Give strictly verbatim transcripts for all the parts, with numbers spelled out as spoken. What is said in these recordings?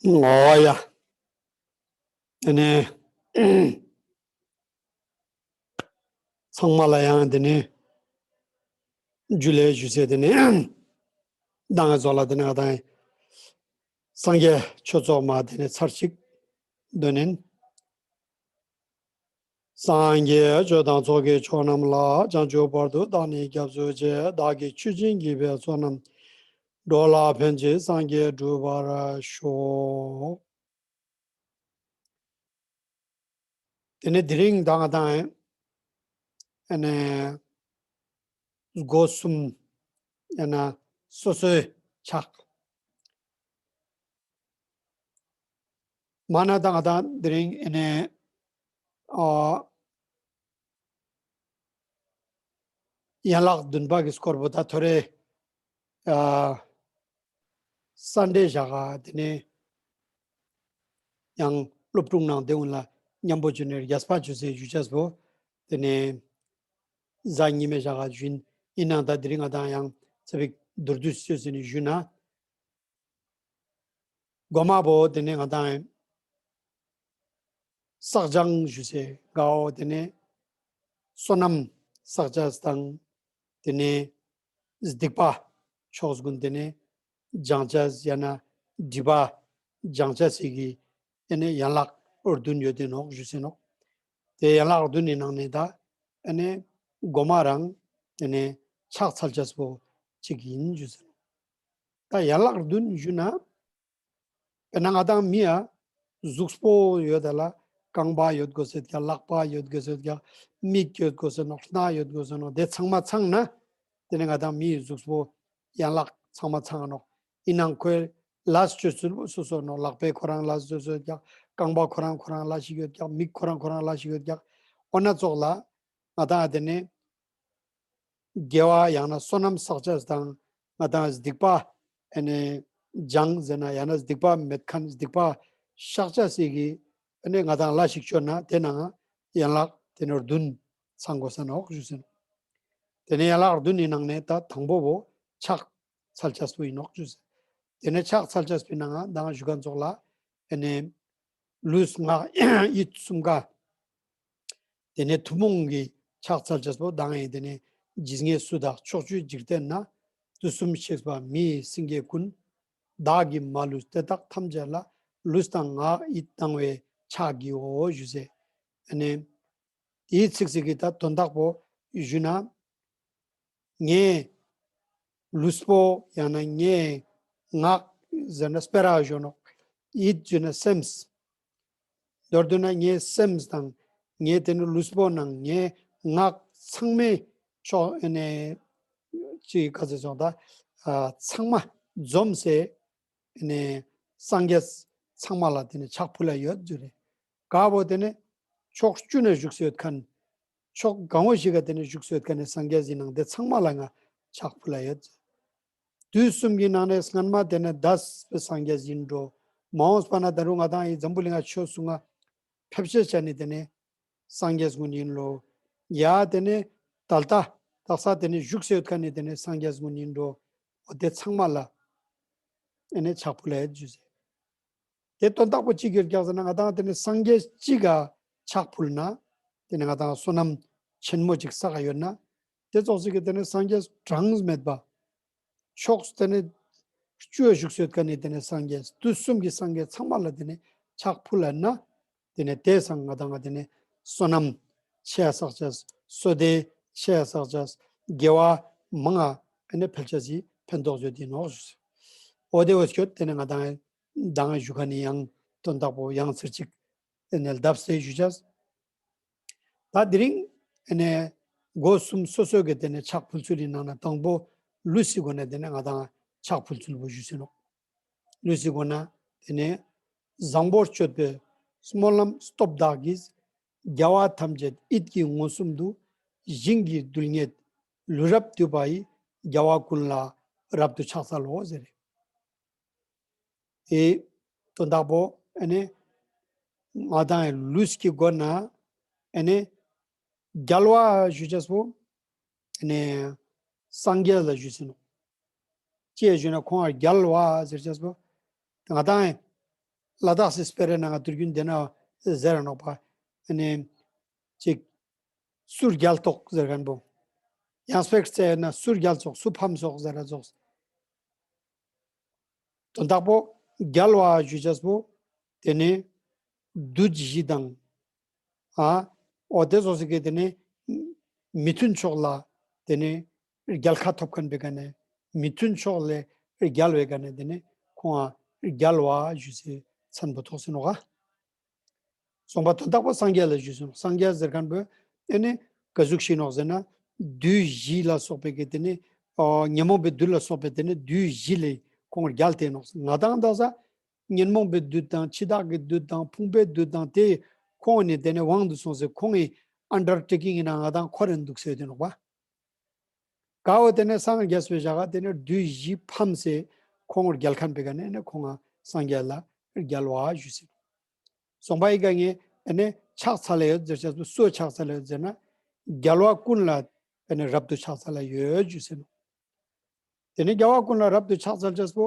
ཨོ་ཡ། དེ་ནས་ཚང་མ་ལ་ཡང་དེ་ནས་ཇུ་ལེ་ཞུ་ཟེར། དེ་ནས་མདང་གི་ཚོགས་ལ་དེ་ནས་ང་དང་སངས་རྒྱས་ཆོས་ཚོགས་མ་དེ་ནས་ཚར་གཅིག་འདོན་ནས། སངས་རྒྱས་ཆོས་དང་ཚོགས་ཀྱི་མཆོག་རྣམས་ལ། བྱང་ཆུབ་བར་དུ་བདག་ནི་སྐྱབས་སུ་མཆི། བདག་གིས་ཆོས་བྱིན་གྱིས་སྤེལ་ཚོགས་རྣམས། འགྲོ་ལ་ཕན་ཕྱིར་སངས་རྒྱས་འགྲུབ་པར་ཤོག། དེ་ནས་དེ་རིང་ད་ང་དང་ཨ་ནི་སྒོ་གསུམ་ཡང་ན་སོ་སོའི་ཕྱག། མ་ན་ད་ང་དང་དེ་རིང་ཨ་ནི་ཨ། ཡན་ལག་བདུན་པ་གི་སྐོར་པོ་ད་ཐོ་རེ། ཨ། སན་ཌེ་ཞག་ག་དེ་ནས་ཡང་སློབ་ཕྲུག་ནང་དེ་འུན་ལ་མཉམ་པོ་བྱོན་ནས་རྒྱས་པ་བྱོས་ཟེར་ཞུ་ཅེས་པོ། དེ་ནས་གཟའ་ཉི་མའི་ཞག་ག་བྱོན། ཡིན་ནའང་ད་དེ་རིང་ང་དང་ཡང་ཚེ་བིག་མདོར་བསྡུས་བྱོས་ཟེར་ནས་ཞུས་ན། མགོ་མ་པོ་དེ་ནས་ང་དང་བསགས་སྦྱང་ཞུ་ཟེར་གའོ། དེ་ནས་བསོད་ནམས་བསགས་ཅེས་དང་། དེ་ནས་སྡིག་པ་ཕྱོགས་ཀུན་དེ་ནས་སྦྱང་ཅེས་ཡང་ན་སྒྲིབ་པ་སྦྱང་ཅེས་ཟེར་གི་དེ་ནས་ཡན་ལག་བདུན་ཡོད་དེ་ནོག་ཞུ་ཟེར་ནོག། དེ་ཡན་ལག་བདུན་ནི་ནང་ནས་ད་ཨ་ནི་མགོ་མ་རང་དེ་ནས་ཕྱག་འཚལ་ཅེས་པོ་གཅིག་ཡིན་ཞུ་ཟེར་ནོག། ད་ཡན་ལག་བདུན་ཞུ་ན། དཔེར་ན་ང་དང་མི་ཡ་གཟུགས་པོ་ཡོད་ད་ལ་རྐང་པ་ཡོད་དགོས་ཟེར་ཀྱག། ལག་པ་ཡོད་དགོས་ཟེར་ཀྱག། མིག་ཡོད་དགོས་ཟེར་ནོག། སྣ་ཡོད་དགོས་ཟེར་ནོག། དེ་ཚང་མ་ཚང་ན་དེ་ནས་ང་དང་མི་ཡི་གཟུགས་པོ་ཡན་ལག་ཚང་མ་ཚང་ནོག། ཡིན་ནའང་ཁོའི་ལས་བྱེད་ཚུལ་སོ་སོ་ནོག། ལག་པས་ཁོ་རང་ལས་བྱེད་ཚུལ་ཀྱག། རྐང་པ་ཁོ་རང་ཁོ་རང་ལས་ཤིག་ཡོད་ཀྱག། མིག་ཁོ་རང་ཁོ་རང་ལས་ཤིག་ཡོད་ཀྱག། འོ་ན་ཙོགས་ལ་ང་དང་དེ་ནས་དགེ་བ་ཡང་ན་བསོད་ནམས་བསགས་ཅེས་དང་ང་དང་སྡིག་པ་ཨ་ནི་སྦྱང་ཟེར་ན་ཡང་ན་སྡིག་པ་མེད་མཁན་སྡིག་པ་བཤགས་ཅེས་ཟེར་གི་ཨ་ནི་ང་དང་ལས་ཤིག་བཅོ་ན་དེ་ནང་ཡན་ལག་དེ་ནས་བདུན་ཚང་དགོས་ས་ནོག་ཞུ་ཟེར། དེ་ནས་ཡན་ལག་བདུན་ནི་ནང་ནས་ད་དང་པོ་བོ་ཕྱག་འཚལ་ཅེས་པོ་ཡིན་ནོག་ཞུ་ཟེར། དེ་ནས་ཕྱག་འཚལ་ཅེས་པོའི་ནང་ང་དང་ཞུ་མཁན་ཙོགས་ལ་ཨ་ནི་ལུས་ངག་ཡིད་གསུམ་ཀ། དེ་ནས་ཐུན་མོང་གི་ཕྱག་འཚལ་ཅེས་པོ་དང་ཡིན། དེ་ནས་ཇི་སྙེད་སུ་དག་ཕྱོགས་བཅུའི་འཇིག་རྟེན་ན། དུས་གསུམ་གཤེགས་པ་མི་ཡི་སེང་གེ་ཀུན། བདག་གིས་མ་ལུས་དེ་དག་ཐམས་ཅད་ལ། ལུས་དང་ངག་ཡིད་དང་བས་ཕྱག་བགྱིའོ་ཞུ་ཟེར། ཨ་ནི་དེའི་ཚིག་ཚིག་གི་ད་དོན་དག་པོ་ཞུ་ན། ངའི་ལུས་པོ་ཡང་ན་ངའི་ངག་ཟེར་ན་སྤེ་ར་ཞུ་ནོག། ཡིད་ཞུ་ན་སེམས། མདོར་བསྡུ་ན་ངའི་སེམས་དང་ངའི་དེ་ནི་ལུས་པོ་ནང་ངའི་ངག་ཚང་མའི་ཕྱོགས་ཨ་ནི་ཅི་ག་ཚོད་སོང་ད་ཚང་མ་འཛོམས་སེ་ཨ་ནི་སངས་རྒྱས་ཚང་མ་ལ་དེ་ནི་ཕྱག་ཕུལ་ལ་ཡོད་རྒྱུ་རེད། ག་བོ་དེ་ནི་ཕྱོགས་བཅུ་ན་བཞུགས་སེ་ཡོད་མཁན། ཕྱོགས་གང་བོ་ཞིག་ག་དེ་ནས་བཞུགས་སེ་ཡོད་མཁན་ནི་སངས་རྒྱས་ཡིན་ནང་དེ་ཚང་མ་ལ་ང་ཕྱག་ཕུལ་ལ་ཡོད། དུས་གསུམ་གྱི་ནང་ནས་སྔན་མ་དེ་ནས་འདས་པའི་སངས་རྒྱས་ཡིན་འགྲོ། མ་འོངས་པ་ན་ད་རུང་ང་དང་ཡི་འཛམ་བུ་གླིང་ང་ཆོས་གསུང་ང་ཕེབས་ཤེས་བྱ་ནི་དེ་ནས་སངས་རྒྱས་ཀུན་ཡིན་ལོ། ཡ་དེ་ནས་ད་ལྟ་དག་ས་དེ་ནས་བཞུགས་སེ་ཡོད་མཁན་ནི་དེ་ནས་སངས་རྒྱས་ཀུན་ཡིན་འགྲོ། འོ་དེ་ཚང་མ་ལ་ཨེ་ནས་ཕྱག་ཕུལ་ལ་ཡོད་ཞུ་ཟེར། དེ་དོན་དག་པོ་གཅིག་ཡོད་ཀྱག་ཟེར་ན་ང་དང་དེ་ནི་སངས་རྒྱས་གཅིག་ག་ཕྱག་ཕུལ་ན་དེ་ནི་ང་དང་བསོད་ནམས་ཆེན་མོ་གཅིག་བསགས་ཡོད་ན་དེ་ཙོགས་ཤིག་གི་དེ་ནི་སངས་རྒྱས་གྲངས་མེད་པ་ཕྱོགས་དེ་ནི་བཅུ་བཞུགས་སེ་ཡོད་མཁན་ནི་དེ་ནི་སངས་རྒྱས་དུས་གསུམ་གྱི་སངས་རྒྱས་ཚང་མ་ལ་དེ་ནི་ཕྱག་ཕུལ་ལ་ན་དེ་ནི་དེ་སང་ང་དང་ང་དེ་ནི་བསོད་ནམས་ཆེ་བ་བསགས་ཅེས་བསོད་བདེ་ཆེ་བ་བསགས་ཅེས་དགེ་བ་མང་ང་ཨེ་ནི་ཕལ་ཆེར་ཞིག་ཕན་ཐོགས་ཡོད་དེ་ནོག་ཞུ། འོ་དེ་འོ་སྐྱོད་དེ་ནི་ང་དང་ང་དང་ཞུ་མཁན་ནི་ཡང་དོན་དག་པོ་ཡང་ཚིག་གཅིག་དེ་ནས་ལྡབ་སེ་ཞུ་ཅེས། ད་དེ་རིང་ཨ་ནི་སྒོ་གསུམ་སོ་སོ་གི་དེ་ནས་ཕྱག་ཕུལ་ཚུལ་ཡིན་ནང་ན་དང་པོ་ལུས་སི་སྒོ་ནས་དེ་ནས་ང་དང་ཕྱག་ཕུལ་ཚུལ་བོ་ཞུ་ཟེར་ནོག། ལུས་སི་སྒོ་ན་དེ་ནས་བཟང་པོར་སྤྱོད་པའི་སྨོན་ལམ་སྟོབས་དག་གིས། རྒྱལ་བ་ཐམས་ཅད་ཡིད་ཀྱིས་མངོན་སུམ་དུ། ཞིང་གི་རྡུལ་སྙེད་ལུས་རབ་བཏུད་པ་ཡི། རྒྱལ་བ་ཀུན་ལ་རབ་ཏུ་ཕྱག་འཚལ་ལོ་ཟེར། དེ་དོན་དག་པོ་ཨ་ནི་ང་དང་ལུས་ཀྱི་སྒོ་ན་ཨ་ནི་རྒྱལ་བ་ཞུ་ཅེས་པོ་ཨ་ནི་སངས་རྒྱས་ལ་ཞུ་ཟེར་ནོག། ཅི་ཞུ་ན་ཁོང་རྒྱལ་བ་ཟེར་ཅེས་པོ་ང་དང་ ལ་དྭགས་སི་སྤེ་རའི་ནང་ང་དུས་རྒྱུན་དེ་ན་ཟེར་ར་ནོག་པ། ཨ་ནི་ཅིག་སུ་རྒྱལ་ཏོག་ཟེར་མཁན་པོ། ཡང་སྤེ་ར་བཙལ་ཡོད་ན་སུ་རྒྱལ་ཙོག་སུ་ཕམ་ཙོག་ཟེར་ར་ཙོག་དོན་དག་པོ་རྒྱལ་བ་ཞུ་ཅེས་པོ་དེ་ནི་བདུད་བཞི་དང་། ཨ་འོ་དེ་ཙོགས་ཟེར་གི་དེ་ནི་མི་མཐུན་ཕྱོགས་ལ་དེ་ནི་རྒྱལ་ཁ་ཐོབ་མཁན་པའི་ག་ནས་མི་མཐུན་ཕྱོགས་ལས་རྒྱལ་བའི་ག་ནས་དེ་ནི་ཁོང་ཨ་རྒྱལ་བ་ཞུ་སའི་མཚན་པོ་ཐོགས་སེ་ནོག་ཨ། སོང་པ་དོན་དག་པོ་སངས་རྒྱས་ལ་ཞུས་སོང་། སངས་རྒྱས་ཟེར་མཁན་པོ་ཨེ་ནི་ག་ཟུག་ཤི་ནོག་ཟེར་ན། བདུད་བཞི་ལ་སོགས་པའི་གི་དེ་ནི་ཨོ་ཉོན་མོངས་པའི་བདུད་ལ་སོགས་པའི་དེ་ནི་བདུད་བཞི་ལས་ཁོང་རྒྱལ་ཏེ་ནོག། ང་དང་ད་ས་ཉོན་མོངས་པའི་བདུད་དང་འཆི་བདག་གི་བདུད་དང་ཕུང་པོའི་བདུད་དང་དེ་ཁོང་ནི་དེ་ནི་དབང་དུ་སོང་སེ་ཁོང་གི་ཨན་ཌར་ཊེ་ཀིང་ཡིན་ན་ང་དང་ཁོ་རེ་འདུག་ཟེར་དེ་ནོག་པ། ག་བོ་དེ་ནས་སངས་རྒྱས་པའི་ཞག་ག་དེ་ནས་བདུད་བཞི་ཕམ་སེ་ཁོང་རྒྱལ་ཁན་པའི་ག་ནས་ནས་ཁོང་ང་སངས་རྒྱས་ལ་རྒྱལ་བ་ཞུས་སེ། སོང་པ་ཡི་ག་ངས་ཨ་ནི་ཕྱག་འཚལ་ལ་ཡོད་ཟེར་ཆགས་སུ་སུ་ཕྱག་འཚལ་ལ་ཡོད་ཟེར་ན། རྒྱལ་བ་ཀུན་ལ་ཨ་ནི་རབ་ཏུ་ཕྱག་འཚལ་ལ་ཡོད་ཞུས་སེ་ནོ། དེ་ནས་རྒྱལ་བ་ཀུན་ལ་རབ་ཏུ་ཕྱག་འཚལ་ཆགས་སུ་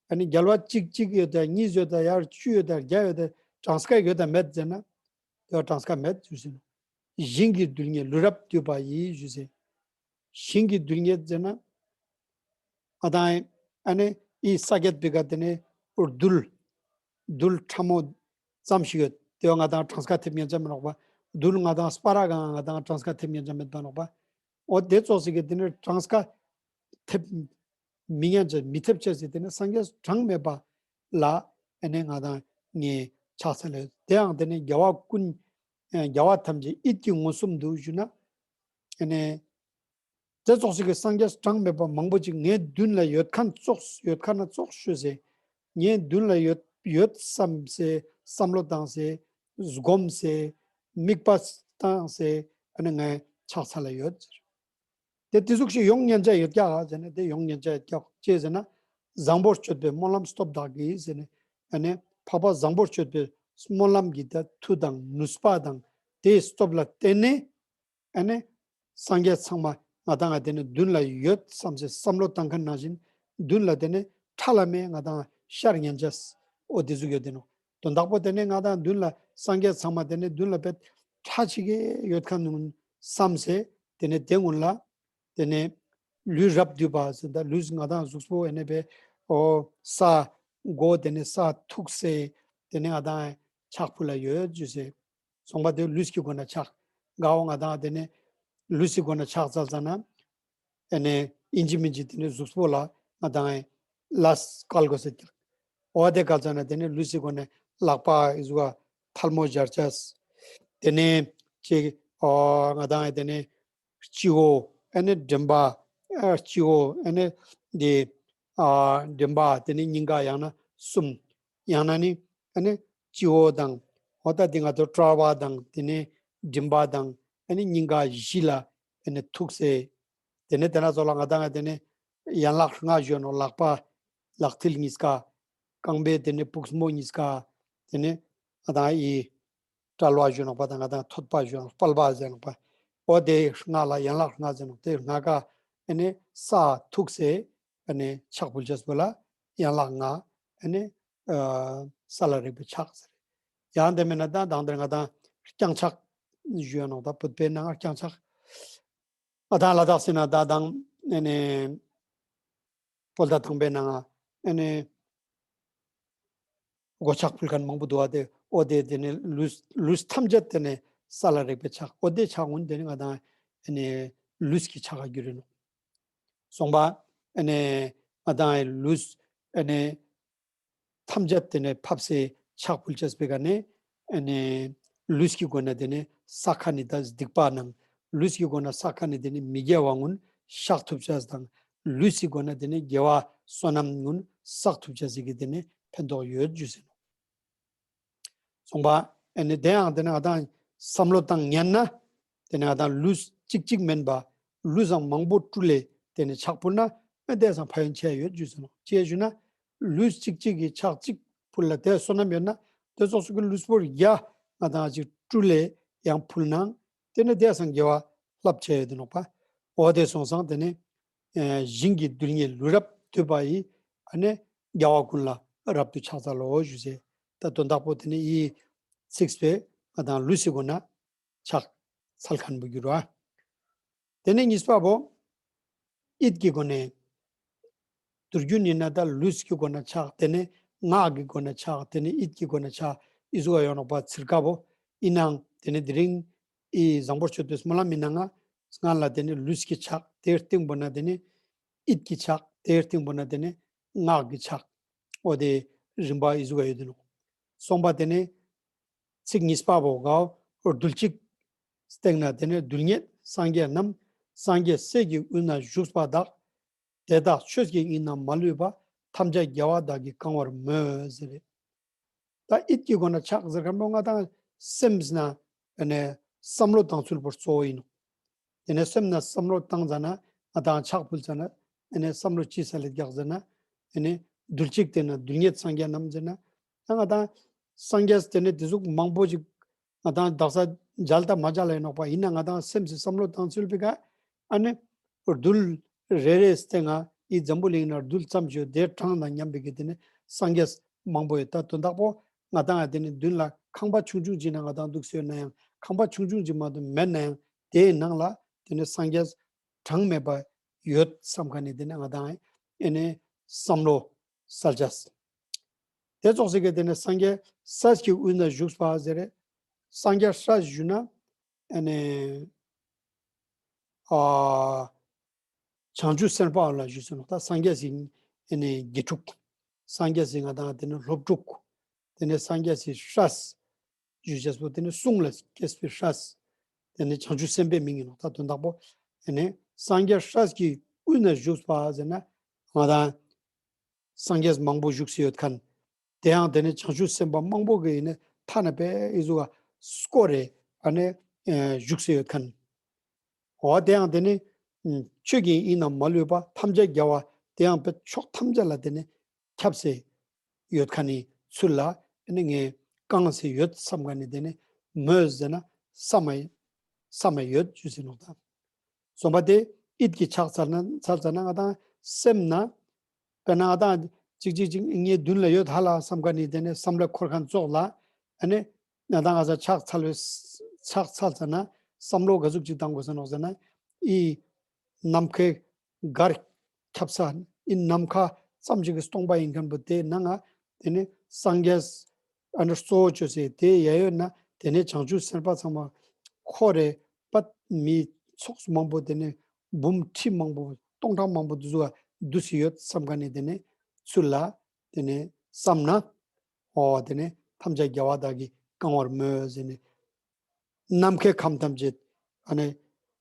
ཨ་ནི་རྒྱལ་བ་གཅིག་གཅིག་ཡོད་དེ་གཉིས་ཡོད་དེ་ཡར་བཅུ་ཡོད་དེ་བརྒྱ་ཡོད་དེ་གྲངས་ཀ་ཡོད་དེ་མེད་ཟེར་ན། དེ་བ་གྲངས་ཀ་མེད་ཞུས་སེ་ནོ། ཞིང་གི་རྡུལ་སྙེད་ལུས་རབ་བསྡུས་པ་ཡིས་ཞུས་སེ། ཞིང་གི་རྡུལ་སྙེད་ཟེར་ན། ང་དང་ཨ་ནི་ཨི་ས་རྒྱད་པའི་ག་དེ་ནི་རྡུལ། རྡུལ་ཕྲ་མོ་ཙམ་ཞིག་ཡོད། དེ་བ་ང་དང་གྲངས་ཀ་ཐེབས་ཉན་ཅམ་མི་ནོག་པ། རྡུལ་ང་དང་སྤར་གང་ང་དང་གྲངས་ཀ་ཐེབས་ཉན་ཅམ་མེད་པ་ནོག་པ། འོ་དེ་ཙོགས་ཤིག་གི་དེ་ནི་གྲངས་ཀ་ཐེབས་མི་ཉན་ཅེས་མི་ཐེབས་ཅེས་སི་དེ་ནི་སངས་རྒྱས་གྲངས་མེད་པ་ལ་ཨ་ནི་ང་དང་ངས་ཕྱག་འཚལ་ལ་ཡོད། དེའང་དེ་ནི་རྒྱལ་བ་ཀུན་རྒྱལ་བ་ཐམས་ཅད་ཡིད་ཀྱིས་མངོན་སུམ་དུ་ཞུ་ན། ཨ་ནི། དེ་ཙོགས་ཤིག་གི་སངས་རྒྱས་གྲངས་མེད་པ་མང་པོ་ཅིག་ངའི་མདུན་ལ་ཡོད་མཁན་ཙོགས་ཡོད་མཁན་ན་ཙོགས་ཤོད་ཟེ། ངའི་མདུན་ལ་ཡོད་ཡོད་བསམ་སེ་བསམ་བློ་བཏང་སེ་སྒོམ་སེ་དམིགས་པ་བཏང་སེ་ཨ་ནི་ངའི་ཕྱག་འཚལ་ལ་ཡོད་ཟེར། དེ་དེ་ཟུག་ཞིག་ཡོང་ཉན་ཆ་ཡོད་ཀྱག་ཟེར་ན་དེ་ཡོང་ཉན་ཆ་ཡོད་ཀྱག་ཅེས་ཟེར་ན། བཟང་པོར་སྤྱོད་པའི་སྨོན་ལམ་སྟོབས་དག་གིས་ཟེར་ནས་ཨ་ནི་འཕགས་པ་བཟང་པོར་སྤྱོད་པའི་སྨོན་ལམ་གྱི་ད་མཐུ་དང་ནུས་པ་དང་དེའི་སྟོབས་ལ་བརྟེན་ནས། ཨ་ནི། སངས་རྒྱས་ཚང་མ་ང་དང་ང་དེ་ནི་མདུན་ལ་ཡོད་བསམ་སེ་བསམ་བློ་བཏང་མཁན་ནང་བཞིན་མདུན་ལ་དེ་ནི་ཁྲ་ལ་མེ་ང་དང་ཤར་ཉན་ཅེས་འོ་དེ་ཟུག་ཡོད་དེ་ནོ། དོན་དག་པོ་དེ་ནི་ང་དང་མདུན་ལ་སངས་རྒྱས་ཚང་མ་དེ་ནི་མདུན་ལ་བེད་ཁྲ་ཅིག་གི་ཡོད་མཁན་ནུན་བསམ་སེ་དེ་ནི་དེ་སྔོན་ལ་དེ་ནི་ལུས་རབ་བསྡུས་པ་ཟེར་ད་ལུས་ང་དང་གཟུགས་པོ་ཨ་ནི་བེ་འོ་ས་མགོ་དེ་ནི་ས་ཐུག་སེ་དེ་ནི་ང་དང་ཕྱག་ཕུལ་ལ་ཡོད་ཞུས་སེ། སོང་པ་དེ་ལུས་ཀྱི་སྒོ་ནས་ཕྱག་གའོ་ང་དང་དེ་ནས་ལུས་ཀྱི་སྒོ་ནས་ཕྱག་འཚལ་ཙ་ན། ཨ་ནི་ཨིན་ཇི་མིན་ཇི་དེ་ནས་གཟུགས་པོ་ལ་ང་དང་ལས་བཀལ་དགོས་ཟེར་ཀྱག་འོ་དེ་བཀལ་ཙ་ན་དེ་ནས་ལུས་ཀྱི་སྒོ་ནས་ལག་པ་གཟུགས་པ་ཐལ་མོ་སྦྱར་ཅེས། དེ་ནས་ཅིག་ཨོ་ང་དང་དེ་ནས་སྤྱི་བོ་ཨ་ནི་མགྲིན་པ། ཨ་སྤྱི་བོ་ཨ་ནི་དེ་ཨ་མགྲིན་པ་དེ་ནས་སྙིང་ག་ཡང་ན་གསུམ། ཡང་ན་ནི་ཨ་ནི་སྤྱི་བོ་དང་འོ་ད་འདི་ང་ཚོ་དཔྲལ་བ་དང་དེ་ནས་མགྲིན་པ་དང་ཨ་ནི་སྙིང་ག་བཞི་ལ་དེ་ནས་ཐུག་སེ། དེ་ནས་དེ་ན་ཚོ་ལ་ང་དང་ང་དེ་ནས་ཡན་ལག་ལྔ་ཞུ་ནོ། ལག་པ་ལག་མཐིལ་གཉིས་ཀ་རྐང་པའི་དེ་ནས་པུས་མོ་གཉིས་ཀ་དེ་ནས་ང་དང་ཡི་དཔྲལ་བ་ཞུ་ནོག་པ་དང་ང་དང་ཐོད་པ་ཞུ་ནོག་དཔལ་པ་ཟེར་ནོག་པ། འོ་དེ་ལྔ་ལ་ཡན་ལག་ལྔ་ཟེར་ནོག་དེ་ལྔ་ཀ་ཨ་ནི་ས་ཐུག་སེ་ཨ་ནི་ཕྱག་ཕུལ་ཅེས་པོ་ལ་ཡན་ལག་ལྔ་ཨ་ནི་ཨ་ས་ལ་རེག་པའི་ཕྱག་ཟེར། ཡང་དེ་མིན་ན་ད་དང་དེར་ང་དང་རྐྱང་ཕྱག་ཞུ་ཡ་ནོག་ད་བོད་པའི་ནང་རྐྱང་ཕྱག་ང་དང་ལ་དྭགས་སི་ན་ད་དང་ཨ་ནི་བོད་ཟླ་དང་པོའི་ནང་ཨ་ནི་སྒོ་ཕྱག་ཕུལ་མཁན་མང་པོ་འདུག་བ། དེ་འོ་དེ་དེ་ནི་ལུས་ལུས་ཐམས་ཅད་དེ་ནི་ས་ལ་རེག་པའི་ཕྱག་འོ་དེ་ཕྱག་འོན་དེ་ནི་ང་དང་ཨ་ནི་ལུས་ཀྱི་ཕྱག་ག་གྱུར་ཡིན་ནོག་སོང་པ་ཨ་ནི་ང་དང་ལུས་ཨ་ནི་ཐམས་ཅད་དེ་ནས་ཕབ་སེ་ཕྱག་ཕུལ་ཅེས་པའི་ག་ནས་ཨ་ནི་ལུས་ཀྱི་སྒོ་ནས་དེ་ནས་ས་ཁ་ནི་ད་སྡིག་པ་ནང་ལུས་ཀྱི་སྒོ་ནས་ས་ཁ་ནི་དེ་ནས་མི་དགེ་བ་ངུན་བཤགས་ཐུབ་ཅེས་དང་ལུས་ཀྱི་སྒོ་ནས་དེ་ནས་དགེ་བ་བསོད་ནམས་ངུན་བསགས་ཐུབ་ཅེས་ཀྱི་དེ་ནས་ཕན་ཐོགས་ཡོད་ཞུས་ཟེར་ནོ། སོང་པ། ཨ་ནི་དེ་ཡང་དེ་ནས་ང་དང་བསམ་བློ་བཏང་ཉན་ན། དེ་ནས་ང་དང་ལུས་གཅིག་གཅིག་མིན་པ། ལུས་བཟང་མང་པོ་སྤྲུལ་ལས་དེ་ནས་ཕྱག་ཕུལ་ན། ཨ་དེ་སང་ཕན་ཡོན་ཆེ་ཡོད་ཞུས་ཟེར་ནོ། ཅི་ཞུ་ན། ལུས་གཅིག་གཅིག་གི་ཕྱག་གཅིག་ཕུལ་ལ་དེ་བསོད་ནམས་ཡོད་ན། དེ་ཙོགས་སུ་གི་ལུས་པོར་ཡ་ང་དང་ཅིག་སྤྲུལ་ལས་ཡང་ཕུལ་ན། དེ་ནས་དེ་སང་དགེ་བ་རླབས་ཆེ་ཡོད་དེ་ནོག་པ། འོ་དེ་སོང་སང་དེ་ནས། ཨ་ཞིང་གི་རྡུལ་སྙེད་ལུས་རབ་བསྡུས་པ་ཡིས། ཨ་ནི་རྒྱལ་བ་ཀུན་ལ་རབ་ཏུ་ཕྱག་འཚལ་ལོ་ཞུས་ཟེར། ད་དོན་དག་པོ་དེ་ནི་ཡིད་ཚིག་པའི་ང་དང་ལུས་སི་སྒོ་ན་ཆགས་ཚལ་མཁན་པོ་འགྱུར་བ། དེ་ནས་གཉིས་པ་བོ། ཡིད་ཀྱི་སྒོ་ནས། དུར་རྒྱུན་ཡིན་ན་ད་ལུས་ཀྱི་སྒོ་ན་ཆགས། དེ་ནས་ངག་གི་སྒོ་ན་ཆགས། དེ་ནས་ཡིད་ཀྱི་སྒོ་ན་ཆགས། ཨི་ཟུག་ག་ཡོང་ནོག་པ་ཚིར་ཀ་བོ། ཡིན་ནའང་དེ་ནས་དེ་རིང་ཨི་བཟང་པོར་ཆོད་དུ་སྨོན་ལམ་ཡིན་ན་ང་སྔ་ལ་དེ་ནས་ལུས་ཀྱི་ཆགས། དེའི་སྟེང་པོ་ན་དེ་ནས་ཡིད་ཀྱི་ཆགས། དེའི་སྟེང་པོ་ན་དེ་ནས་ངག་གི་ཆགས། འོ་དེ་རིམ་པ་ཨི་ཟུག་ག་ཡོད་དེ་ནོག་གསུམ་པ་དེ་ནས་ཚིག་གཉིས་པ་བོ་གའོ། རྡུལ་གཅིག་སྟེང་ན་དེ་ནས་རྡུལ་སྙེད་སངས་རྒྱས་རྣམས། སངས་རྒྱས་སྲས་ཀྱི་དབུས་ན་བཞུགས་པ་དག། དེ་དག་ཆོས་ཀྱི་དབྱིངས་ན་མ་ལུས་པ། ཐམས་ཅད་རྒྱལ་བ་དག་གིས་གང་བར་མོས་ཟེར་རེད། ད་ཡིད་ཀྱི་སྒོ་ན་ཆགས་ཟེར་མཁན་པོ་ང་དང་སེམས་ན་ཨ་ནི་བསམ་བློ་བཏང་ཚུལ་པོ་གཙོ་བོ་ཡིན་ནོག་དེ་ནས་སེམས་ན་བསམ་བློ་བཏང་ཙ་ན་ང་དང་ཕྱག་ཕུལ་ཙ་ན་ཨ་ནི་བསམ་བློ་ཅི་ས་ལེ་རྒྱག་ཟེར་ན་ཨ་ནི་རྡུལ་གཅིག་སྟེང་ན་རྡུལ་སྙེད་སངས་རྒྱས་རྣམས་ཟེར་ན་ད་ང་དང་སངས་རྒྱས་དེ་ནས་དེ་ཟུག་མང་པོ་ཅིག་ང་དང་དག་ས་མཇལ་ད་མ་མཇལ་ལ་ཡིན་ནོག་པ། ཡིན་ན་ང་དང་སེམས་སི་བསམ་བློ་བཏང་ཚུལ་པི་ཀ་ཨ་ནི་རྡུལ་རེ་རེ་སྟེང་ང་ཡི་འཛམ་བུ་གླིང་ན་རྡུལ་ཙམ་ཞིག་ཡོད། དེའི་གྲངས་དང་མཉམ་པའི་གི་དེ་ནི་སངས་རྒྱས་མང་པོ་ཡོད། ད་དོན་དག་པོ་ང་དང་ང་དེ་ནི་མདུན་ལ་ཁང་པ་ཆུང་ཆུང་ཅིག་ན་ང་དང་འདུག་སེ་ཡོད་ན་ཡང་ཁང་པ་ཆུང་ཆུང་ཅིག་མ་གཏོགས་མེད་ན་ཡང་དེའི་ནང་ལ་དེ་ནི་སངས་རྒྱས་གྲངས་མེད་པ་ཡོད་བསམ་མཁན་ནི་དེ་ནི་ང་དང་ཨེ་ནི་བསམ་བློ་གསལ་ཆ། དེ་ཙོགས་སེ་གི་དེ་ནི་སངས་རྒྱས་སྲས་ཀྱི་དབུས་ན་བཞུགས་པ་ཟེར་རེད། སངས་རྒྱས་སྲས་ཞུ་ན་ཨ་ནི་ཨ་བྱང་ཆུབ་སེམས་དཔའ་ལ་ཞུ་ཟེར་ནོག་ད་སངས་རྒྱས་སི་ཨ་ནི་དགེ་ཕྲུག་སངས་རྒྱས་སི་ང་དང་དེ་ནི་སློབ་ཕྲུག་དེ་ནི་སངས་རྒྱས་སི་སྲས་ཞུ་ཅེས་པོ་དེ་ནི་གསུང་ལ་སྐྱེས་པའི་སྲས། དེ་ནི་བྱང་ཆུབ་སེམས་དཔའི་མིང་ཡིན་ནོག་ད་དོན་དག་པོ་དེ་ནི་སངས་རྒྱས་སྲས་ཀྱི་དབུས་ན་བཞུགས་པ་ཟེར་ན་ང་དང་སངས་རྒྱས་མང་པོ་བཞུགས་སེ་ཡོད་མཁན། དེ་ཡང་དེ་ནི་བྱང་ཆུབ་སེམས་དཔའ་མང་པོ་གི་ཡིན་ནི་ཐ་ན་པའི་ཨི་ཟུག་ག་སྐོར་རེ་ཨ་ནི་ཨ་བཞུགས་སེ་ཡོད་མཁན། འོ་དེ་ཡང་དེ་ནི་ཨ་ཆོས་ཀྱི་དབྱིངས་ན་མ་ལུས་པ་ཐམས་ཅད་རྒྱལ་བ་དེ་ཡང་པའི་ཕྱོགས་ཐམས་ཅད་ལ་དེ་ནི་ཁྱབ་སེ་ཡོད་མཁན་ནི་ཚུལ་ལ་ཨ་ནི་ངས་བསྐང་སེ་ཡོད་བསམ་མཁན་ནི་དེ་ནི་མོས་ཟེར་ན་བསམ་མ་བསམ་མ་ཡོད་ཞུ་ཟེར་ནོག་ད། གསུམ་པ་དེ་ཡིད་ཀྱི་ཆགས་ཚར་ན་ཚར་ཚར་ན་ང་དང་སེམས་ན་དཔེར་ན་ང་དང་ཅིག་ཅིག་ཅིག་ངའི་མདུན་ལ་ཡོད་ཧ་ལ་བསམ་མཁན་ནི་དེ་ནི་བསམ་བློ་འཁོར་མཁན་ཙོགས་ལ་ཨ་ནི་ང་དང་ང་ཚ་ཆགས་ཚར་བའི་ཆགས་ཚར་ཚར་ན་བསམ་བློ་ག་ཟུག་ཅིག་བཏང་དགོས་ཟེར་ནོག་ཟེར་ན་ཨི་ནམ་མཁའི་གར་ཁྱབ་ས་ཨི་ནམ་མཁའ་ཙམ་ཅིག་གི་སྟོང་པ་ཡིན་མཁན་པོ་དེ་ནང་ང་དེ་ནི་སངས་རྒྱས་ཨ་ནི་གཙོ་བོ་བཅོས་སེ་དེ་ཡ་ཡོད་ན་དེ་ནི་བྱང་ཆུབ་སེམས་དཔའ་ཚང་མ་འཁོར་རེ་པད་མི་ཚོགས་མང་པོ་དེ་ནི་འབུམ་ཁྲི་མང་པོ་སྟོང་ཕྲག་མང་པོ་དེ་ཚོ་བ་འདུས་སེ་ཡོད་བསམ་མཁན་ནི་དེ་ནི་ཚུལ་ལ་དེ་ནི་བསམ་ན་འོ་དེ་ནི་ཐམས་ཅད་རྒྱལ་བ་དག་གིས་གང་བར་མོས་ཟེར་ནས། ནམ་མཁའི་ཁམས་ཐམས་ཅད་ཨ་ནི་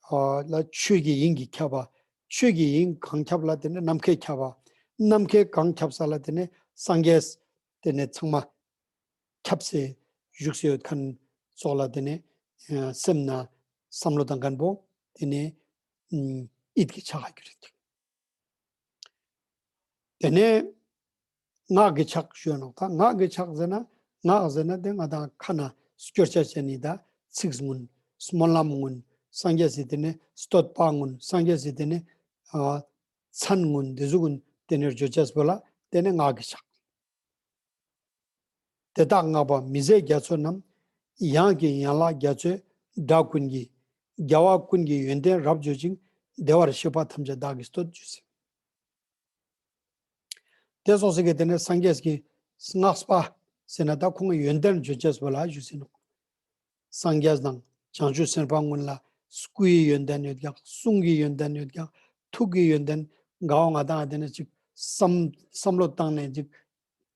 ཨ་ལ་ཆོས་ཀྱི་དབྱིངས་ཀྱིས་ཁྱབ་པ། ཆོས་ཀྱི་དབྱིངས་གང་ཁྱབ་ལ་དེ་ནི་ནམ་མཁའི་ཁྱབ་པ། ནམ་མཁའི་གང་ཁྱབ་ས་ལ་དེ་ནི་སངས་རྒྱས་དེ་ནི་ཚང་མ་ཁྱབ་སེ་བཞུགས་སེ་ཡོད་མཁན་ཙོགས་ལ་དེ་ནི་ཨ་སེམས་ན་བསམ་བློ་བཏང་མཁན་པོ་དེ་ནི་ཨ་ཡིད་ཀྱི་ཆགས་ཀྱི་རེད། དེ་ནས་ངག་གི་ཆགས་ཞུ་ནོག་ད་ངག་གི་ཆགས་ཟེར་ན་ངག་ཟེར་ན་དེ་ང་དང་ཁ་ན་སྐྱོར་ཆ་བྱས་ནི་ད་ཚིག་ངུན་སྨོན་ལམ་ངུན་སངས་རྒྱས་སི་དེ་ནས་བསྟོད་པ་ངུན་སངས་རྒྱས་སི་དེ་ནས་ཨ་མཚན་ངུན་དེ་ཟུག་ངུན་དེ་ནས་བརྗོད་ཆས་པོ་ལ་དེ་ནས་ངག་གི་ཆགས། དེ་དག་བསྔགས་པ་མི་ཟད་རྒྱ་མཚོ་རྣམས། ཡང་གི་ཡན་ལག་རྒྱ་མཚོའི་སྒྲ་ཀུན་གྱིས། རྒྱལ་བ་ཀུན་གྱི་ཡོན་ཏན་རབ་བརྗོད་ཅིང་། བདེ་བར་གཤེགས་པ་ཐམས་ཅད་བདག་གིས་བསྟོད་ཞུ་ཟེར། དེ་སོགས་སི་གི་དེ་ནས་སངས་རྒྱས་ཀྱི་བསྔགས་པ་ཟེར་ན་ད་ཁོང་གི་ཡོན་ཏན་བརྗོད་ཅེས་པོ་ལ་ཞུ་ཟེར་ནོག་སངས་རྒྱས་དང་བྱང་ཆུབ་སེམས་དཔའ་ཀུན་ལ་སྐུའི་ཡོན་ཏན་ཡོད་ཀྱང་གསུང་གི་ཡོན་ཏན་ཡོད་ཀྱང་ཐུགས་ཀྱི་ཡོན་ཏན་གའོ་ང་དང་དེ་ནས་ཅིག་བསམ་བསམ་བློ་བཏང་ནས་ཅིག་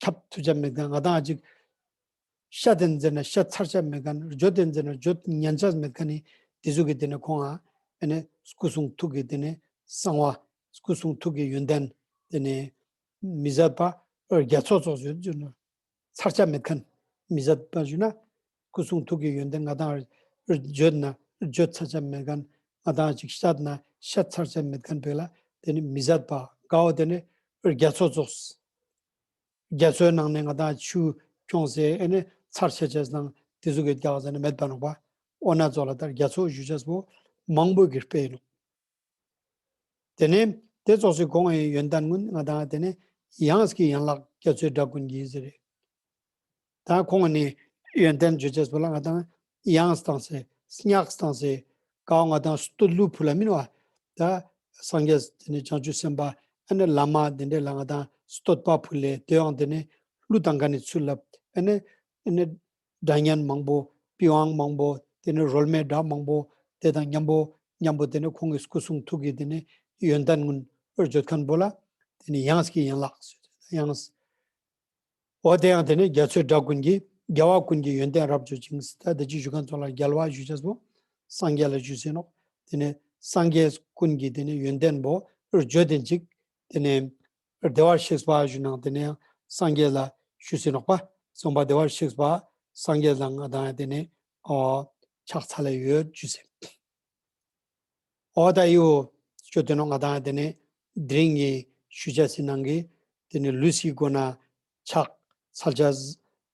ཁྱབ་ཐུབ་ཆ་མེད་ཀྱང་ང་དང་ཅིག་བཤད་དེ་འཛིན་ན་བཤད་ཚར་ཆ་མེད་མཁན། བརྗོད་དེ་འཛིན་ན་བརྗོད་ཉན་ཆ་མེད་མཁན་ནི་དེ་ཚོ་གི་དེ་ནས་ཁོང་ཨ་ཨ་ནི་སྐུ་གསུང་ཐུགས་ཀྱི་དེ་ནས་གསང་བ། སྐུ་གསུང་ཐུགས་ཀྱི་ཡོན་ཏན་དེ་ནས་མི་ཟད་པ་རྒྱ་མཚོ་ཚོགས་ཡོད་ཟེར་ན་ཚར་ཆ་མེད་མཁན། མི་ཟད་པ་ཞུ་ན་སྐུ་གསུང་ཐུགས་ཀྱི་ཡོན་ཏན་ང་དང་བརྗོད་ན་བརྗོད་ཚར་ཆ་མེད་མཁན། ང་དང་ཅིག་བཤད་ན་བཤད་ཚར་ཆ་མེད་མཁན་བས་ལ་དེ་ནི་མི་ཟད་པ་གའོ་དེ་ནི་རྒྱ་མཚོ་ཚོགས། རྒྱ་མཚོའི་ནང་ནས་ང་དང་ཆུ་ཁྱོངས་སེ་ཨེ་ནི་ཚར་ཆ་ཆ་ནང་དེ་ཚོ་གི་རྒྱག་ཟེར་ནས་མེད་པ་ནོག་པ། འོ་ན་ཚོ་ལ་ད་རྒྱ་མཚོ་ཞུ་ཆ་པོ་མང་པོ་གི་དཔེ་ཡིན་ནོག་དེ་ནས་དེ་ཚོགས་སུ་གོང་ཡི་ཡོན་ཏན་ཀུན་ང་དང་དེ་ནས་ཡང་སྐྱེ་ཡན་ལག་རྒྱ་མཚོའི་སྒྲ་ཀུན་གྱིས་ཟེར། ད་ཁོང་ནི་ཡོན་ཏན་བརྗོད་བྱས་པོ་ལ་ང་དང་དབྱངས་བཏང་སེ་སྙགས་བཏང་སེ་གའོ་ང་དང་བསྟོད་གླུ་ཕུལ་ལ་མིན་བ། ད་སངས་རྒྱས་དེ་ནི་བྱང་ཆུབ་སེམས་དཔའ་ཨ་ནི་བླ་མ་དེ་འདྲས་ལ་ང་དང་བསྟོད་པ་ཕུལ་ལེ་དེའང་དེ་ནི་གླུ་དང་ག་ནི་ཚུལ་ལབ་ཨ་ནི་ཨ་ནི་སྒྲ་སྙན་མང་པོ་པི་ཝང་མང་པོ་དེ་ནི་རོལ་མོའི་སྒྲ་མང་པོ་དེ་དང་མཉམ་པོ་མཉམ་པོ་དེ་ནི་ཁོང་གི་སྐུ་གསུང་ཐུགས་ཀྱི་དེ་ནི་ཡོན་ཏན་ཀུན་བརྗོད་མཁན་པོ་ལ་དེ་ནི་དབྱངས་ཀྱི་ཡན་ལག་དབྱངས། འོ་དེ་ཡང་དེ་ནི་རྒྱ་མཚོའི་སྒྲ་ཀུན་གྱིས་རྒྱལ་བ་ཀུན་གྱི་ཡོན་ཏན་རབ་བརྗོད་ཅིང་ཟེར། ད་དེ་ཅི་ཞུ་མཁན་ཚོ་ལ་རྒྱལ་བ་ཞུ་བྱས་པོ་སངས་རྒྱས་ལ་ཞུ་ཟིན་ནོག་དེ་ནི་སངས་རྒྱས་ཀུན་གྱི་དེ་ནི་ཡོན་ཏན་པོ་བརྗོད་དེ་ཅིག་དེ་ནི་བདེ་བར་གཤེགས་པ་ཞུ་ནང་དེ་ནི་ཡང་སངས་རྒྱས་ལ་ཞུ་ཟིན་ནོག་པ། སོང་པ་བདེ་བར་གཤེགས་པ་སངས་རྒྱས་ལ་ང་དང་དེ་ནི་ཨོ་ཕྱག་འཚལ་ལ་ཡོད་ཞུ་ཟིན། འོ་ད་ཡོ། ཅོ་དེ་ནོ་ང་དང་དེ་ནི་དེ་རིང་གི་ཞུ་བྱ་སི་ནང་གི་དེ་ནི་ལུས་ཀྱི་སྒོ་ན་ཕྱག་འཚལ་བྱ་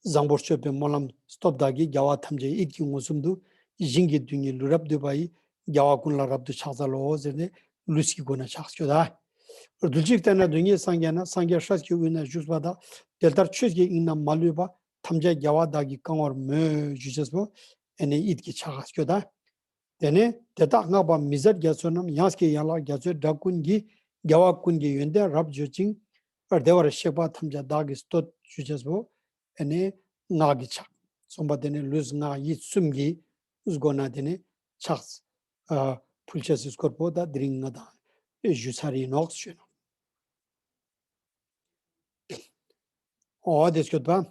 བཟང་པོར་སྤྱོད་པའི་སྨོན་ལམ་སྟོབས་དག་གིས་རྒྱལ་བ་ཐམས་ཅད་ཡིད་ཀྱིས་མངོན་སུམ་དུ་ཞིང་གི་དུས་ཉིད་ལུས་རབ་བསྡུས་པ་ཡི་རྒྱལ་བ་ཀུན་ལ་རབ་ཏུ་ཕྱག་འཚལ་ལོ་ཟེར་ནས་ལུས་ཀྱི་སྒོ་ན་ཕྱག་སྐྱོ་ད། རྡུལ་གཅིག་བལྟས་ན་རྡུལ་སྙེད་སངས་རྒྱས་ན། སངས་རྒྱས་སྲས་ཀྱི་དབུས་ན་བཞུགས་པ་དག་དེ་ལྟར་ཆོས་ཀྱི་དབྱིངས་རྣམས་མ་ལུས་པ། ཐམས་ཅད་རྒྱལ་བ་དག་གིས་བསྐང་བར་མོས། ཞུ་བྱས་པོ་ཨེ་ནས་ཡིད་ཀྱི་ཕྱག་སྐྱོ་ད། དེ་ནས་དེ་དག་བསྔགས་པ་མི་ཟད་རྒྱ་མཚོ་རྣམས། དབྱངས་ཀྱི་ཡན་ལག་རྒྱ་མཚོའི་སྒྲ་ཀུན་གྱིས། རྒྱལ་བ་ཀུན་གྱི་ཡོན་ཏན་རབ་བརྗོད་ཅིང་། བདེ་བར་གཤེགས་པ་ཐམས་ཅད་བདག་གིས་བསྟོད། ཞུ་བྱས་པོ་ཨེ་ནས་སྔགས་ཀྱི་ཕྱག་སོང་པ་དེ་ནས་ལུས་ངག་ཡིད་གསུམ་གྱི་སྒོ་ན་དེ་ནས་ཕྱག་ཨ་ཕུལ་བྱས་སི་སྐོར་པོ་ད་དེ་རིང་ང་དང་ཞུ་ཚར་ཡིན་ནོག་ཞུ་ནོག་འོ་དེ་སྐྱོད་པ།